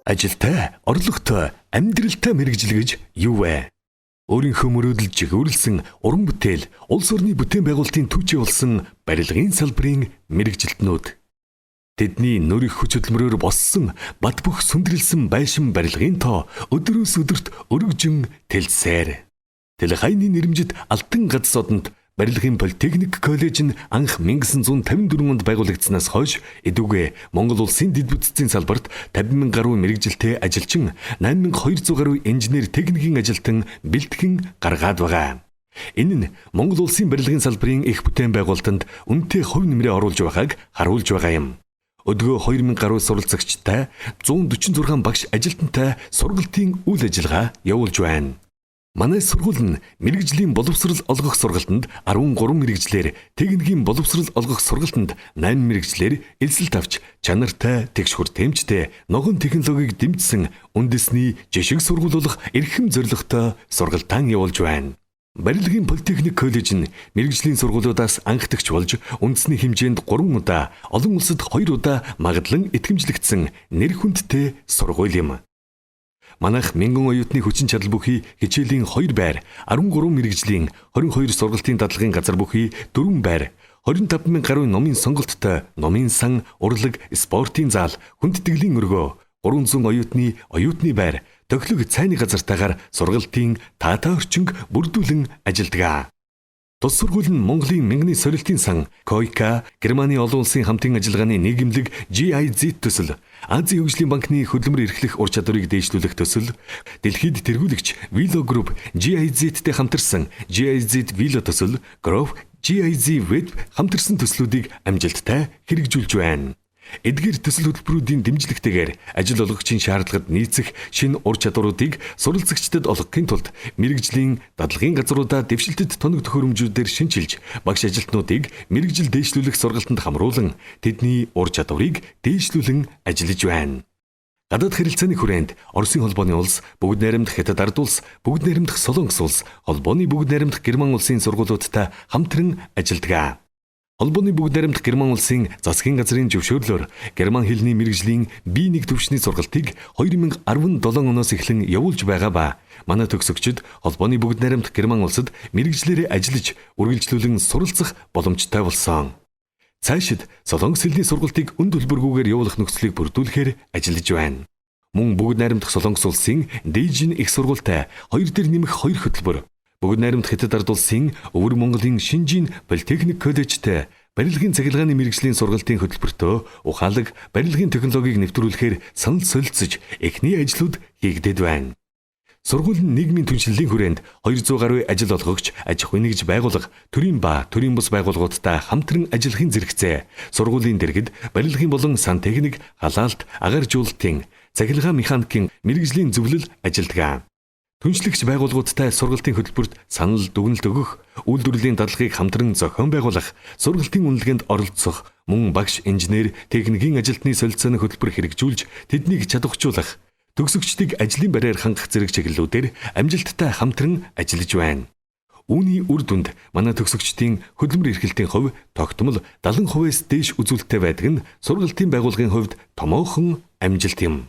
Ажилтай, орлоготой, амьдралтай мэргэжил гэж юу вэ? Өөрийнхөө мөрөөдөл жигүүрлсэн уран бүтээл, улс орны бүтээн байгуулалтын түүчээ болсон барилгын салбарын мэргэжилтнүүд. Тэдний нүр их хүч хөдөлмөрөөр боссон, бат бөх сүндэрлсэн байшин барилгын тоо өдрөөс өдөрт өргөжин тэлсээр. Телехайны нэрэмжит Алтан гац содонд Барилгын политехник коллеж нь анх 1954 онд байгуулагдсанаас хойш эдүүгээ Монгол улсын дэд бүтцийн салбарт 50 мянган гаруй мэргэжилтэй ажилчин, 8200 гаруй инженер техникийн ажилтан бэлтгэн гаргаад байгаа. Энэ нь Монгол улсын барилгын салбарын их бүтээн байгуулалтанд үнэтэй хувь нэмрээ оруулж байгааг харуулж байгаа юм. Өдгөө 2000 гаруй суралцагчтай, 146 багш ажилтнтай сургалтын үйл ажиллагаа явуулж байна. Манай сургууль нь мэргэжлийн боловсрол олгох сургалтанд 13 мэргэжлээр, техникийн боловсрол олгох сургалтанд 8 мэргэжлээр элсэлт авч чанартай, тэгш хүртээмжтэй, ногоон технологиг дэмжсэн үндэсний жишг сургууль болох эрхэм зорилготой сургалтаа явуулж байна. Барилгын политехник коллеж нь мэргэжлийн сургуулиудаас анхдагч болж үндэсний хэмжээнд 3 удаа, олон улсад 2 удаа магадлан итгэмжлэгдсэн нэр хүндтэй сургууль юм. Манайх мянган оюутны хүчин чадал бүхий хичээлийн 2 байр, 13 мэргэжлийн 22 сургалтын дадлагын газар бүхий 4 байр, 25 мянган гаруй номын сонголттой номын сан, урлаг, спортын зал, хүндэтгэлийн өргөө, 300 оюутны оюутны байр, тохилог цайны газартайгаар сургалтын таатай орчинг бүрдүүлэн ажилладаг. Тус сургууль нь Монголын мянганы сорилтын сан, КОЙКА, Германы олон улсын хамтын ажиллагааны нийгэмлэг GIZ төсөл, Азийн хөгжлийн банкны хөдөлмөр эрхлэх ур чадварыг дээшлүүлэх төсөл, дэлхийд тэргүүлэгч Wilo Group GIZ-тэй хамтарсан GIZ Wilo төсөл, Growth GIZ Web хамтарсан төслүүдийг амжилттай хэрэгжүүлж байна. Эдгээр төсөл хөтөлбөрүүдийн дэмжлэгтэйгээр ажил олгогчийн шаардлагад нийцэх шинэ ур чадваруудыг суралцагчдад олгохын тулд мэргэжлийн дадлагын газруудаа дэвшилтэт тоног төхөөрөмжүүдээр шинчилж, багш ажилтнуудыг мэргэжил дээшлүүлэх сургалтанд хамруулан тэдний ур чадварыг дээшлүүлэн ажиллаж байна. Гадаад харилцааны хүрээнд Оросын холбооны улс, Бүгд найрамдах Хятад ард улс, Бүгд найрамдах Солонгос улс, холбооны Бүгд найрамдах Герман улсын сургуулиудтай хамтран ажилладаг. Холбооны Бүгд найрамдах Герман улсын засгийн газрын зөвшөөрлөөр герман хэлний мэргэжлийн B1 түвшний сургалтыг 2017 оноос эхлэн явуулж байгаа ба манай төгсөгчид холбооны Бүгд найрамдах Герман улсад мэргэжлээрээ ажиллаж, үргэлжлүүлэн суралцах боломжтой болсон. Цаашид солонгос хэлний сургалтыг үн төлбөргүйгээр явуулах нөхцөлийг бүрдүүлэхээр ажиллаж байна. Мөн Бүгд найрамдах Солонгос улсын Дэжин их сургуультай хоёр дээр нэмэх хоёр хөтөлбөр, Бүгд найрамдах Хятад ард улсын Өвөр Монголын Шинжийн политехник коллежтэй барилгын цахилгааны мэргэжлийн сургалтын хөтөлбөртөө ухаалаг барилгын технологиг нэвтрүүлэхээр санал солилцож эхний ажлууд хийгдээд байна. Сургууль нь нийгмийн түншлэлийн хүрээнд 200 гаруй ажил олгогч, аж ахуйн нэгж байгууллага, төрийн ба төрийн бус байгууллагуудтай хамтран ажиллахын зэрэгцээ. Сургуулийн дэргэд барилгын болон сантехник, халаалт, агааржуулалтын, цахилгаан механикийн мэргэжлийн зөвлөл ажилладаг. Түншлэгч байгууллагуудтай сургалтын хөтөлбөрт санал дүгнэлт өгөх, үйлдвэрлэлийн дадлагыг хамтран зохион байгуулах, сургалтын үнэлгээнд оролцох, мөн багш, инженер, техникийн ажилтны солилцооны хөтөлбөр хэрэгжүүлж тэднийг чадваржуулах, төгсөгчдийг ажлын байраар хангах зэрэг чиглэлүүдээр амжилттай хамтран ажиллаж байна. Үүний үр дүнд манай төгсөгчдийн хөдөлмөр эрхлэлтийн хувь тогтмол 70%-аас дээш үзүүлэлттэй байдаг нь сургалтын байгууллагын хувьд томоохон амжилт юм.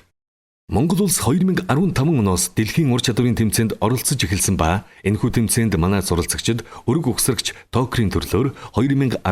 Монгол улс 2015 оноос дэлхийн ур чадварын тэмцээнд оролцож эхэлсэн ба энэхүү тэмцээнд манай суралцагчид өрг угсрагч токрын төрлөөр 2015,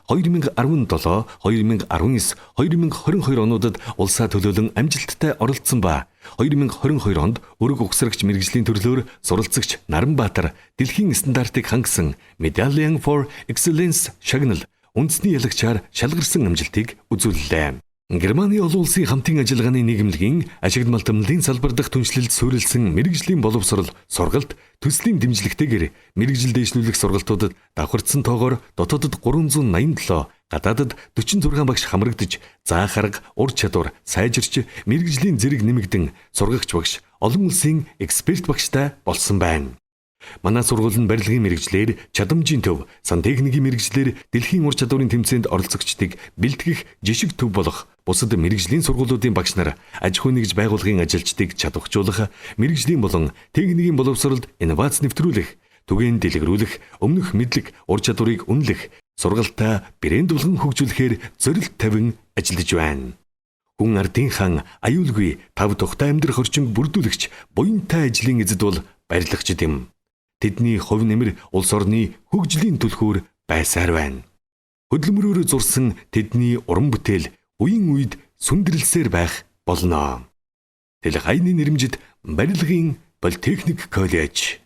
2017, 2019, 2022 онуудад улсаа төлөөлөн амжилттай оролцсон ба 2022 онд өрг угсрагч мэргэжлийн төрлөөр суралцагч Наранбаатар дэлхийн стандартыг хангасан Medallion for Excellence шагнал үндэсний ялагчаар шалгарсан амжилтыг үзүүллээ. Германы олон улсын хамтын ажиллагааны нийгэмлэгийн ашигт малтамлын салбар дахь түншлэлд суурилсан мэргэжлийн боловсрол сургалт төслийн дэмжлэгтэйгээр мэргэжил дээшлүүлэх сургалтуудад давхардсан тоогоор дотоодод 387, гадаадад 46 багш хамрагдаж, заах арга, ур чадвар сайжирч, мэргэжлийн зэрэг нэмэгдэн сургагч багш, олон улсын эксперт багштай болсон байна. Манай сургууль нь барилгын мэргэжлээр чадамжийн төв, сантехникийн мэргэжлээр дэлхийн ур чадварын тэмцээнд оролцогчдыг бэлтгэх жишг төв болох, бусад мэргэжлийн сургуулиудын багш нар, аж ахуйн нэгж байгууллагын ажилчдыг чадваржуулах, мэргэжлийн болон техникийн боловсролд инновац нэвтрүүлэх, түгээн дэлгэрүүлэх, өмнөх мэдлэг, ур чадварыг үнэлэх, сургалтаа брэнд болгон хөгжүүлэхээр зорилт тавин ажиллаж байна. Гүн ардын хаан аюулгүй тав тухтай амьдрах орчинг бүрдүүлэгч буянтай ажлын эзэд бол барилгачид юм. Тэдний хувь нэмэр улс орны хөгжлийн түлхүүр байсаар байна. Хөдөлмөрөөр зурсан тэдний уран бүтээл үеийн үед сүндэрлсээр байх болно. Телегайны нэрэмжит барилгын политехник коллеж.